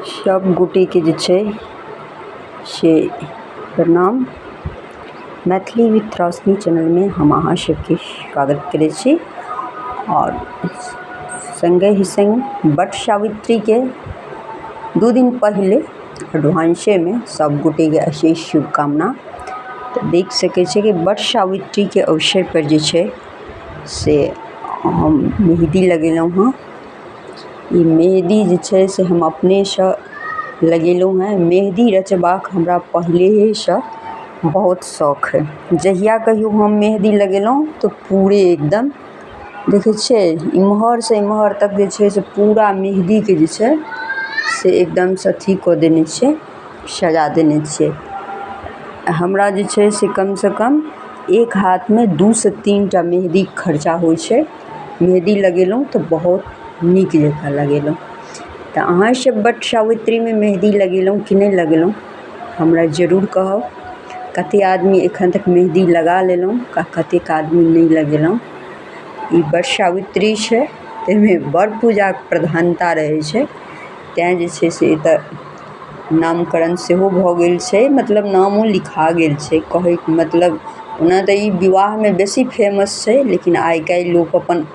सब गोटेके जे छै से प्रणाम। मैथिली विथ रोशनी चैनलमे हम अहाँ सबके स्वागत करै छी। आओर सङ्गहि सङ्ग वट सावित्रीके 2 दिन पहिले एडवांसेमे सब गोटेके अशेष शुभकामना। तऽ देख सकै छियै कि वट सावित्रीके अवसर पर जे छै से हम मेहदी लगेलहुँ हँ। ई मेहदी जे छै से हम अपनेसँ लगेलहुँ हँ। मेहदी रचबाक हमरा पहिलेहेसँ बहुत शौक है। जहिया कहियो हम मेहदी लगेलहुँ तऽ पूरे एकदम देखै छियै इम्हरसँ इम्हर तक जे छै से पूरा मेहदीके जे छै से एकदमसँ अथी कऽ देने छियै, सजा देने छियै। हमरा जे छै से कमसँ कम एक हाथमे 2 से 3 टा मेहदी खर्चा होइ छै। मेहदी लगेलहुँ तऽ बहुत नीक जकाँ लगेलहुँ। तऽ अहाँ सब वट सावित्रीमे मेहदी लगेलहुँ कि नहि लगेलहुँ हमरा जरूर कहब। कते आदमी एखन तक मेहदी लगा लेलहुँ आ कतेक आदमी नहि लगेलहुँ। ई वट सावित्री छै, एहिमे बड़ पूजाक प्रधानता रहै छै, तैं जे छै से एतऽ नामकरण सेहो भऽ गेल छै, मतलब नामो लिखा गेल छै। कहैके मतलब ओना तऽ ई विवाहमे बेसी फेमस छै, लेकिन आइ काल्हि लोक अपन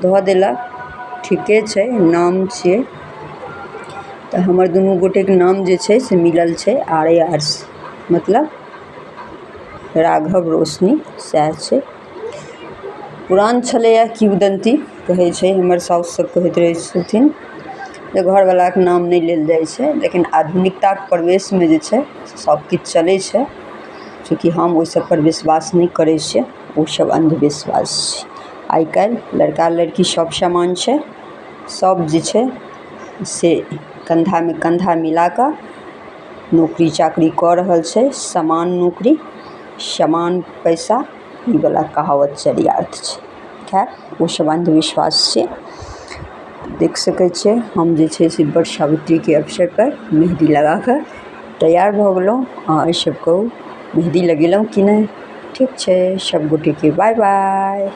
धऽ देलक, ठीके छै, नाम छियै। तऽ हमर दुनू गोटेके नाम जे छै से मिलल छै आर ए आर, मतलब राघव रोशनी, सएह छै। पुरान छलैए किंवदन्ती, कहै छै हमर साउस सब कहैत रहै छथिन जे घरवलाके नाम नहि लेल जाइ छै, लेकिन आधुनिकताके प्रवेशमे जे छै सब किछु चलै छै। चूँकि हम ओहि सब पर विश्वास नहि करै छियै, ओसब अन्धविश्वास छै। आइ काल्हि लड़का लड़की सब समान छै, सब जे छै से कन्धामे कन्धा मिला कऽ नौकरी चाकरी कऽ रहल छै। समान नौकरी समान पैसा, ई वला कहावत चरियार्थ छै। खैर, ओसब अन्धविश्वास छै। देख सकै छियै हम जे छै से वट सावित्रीके अवसर पर मेहदी लगा कऽ तैयार भऽ गेलहुँ। अहाँ सब कहू मेहदी लगेलहुँ कि नहि? ठीक छै, सब गोटेके बाय बाय।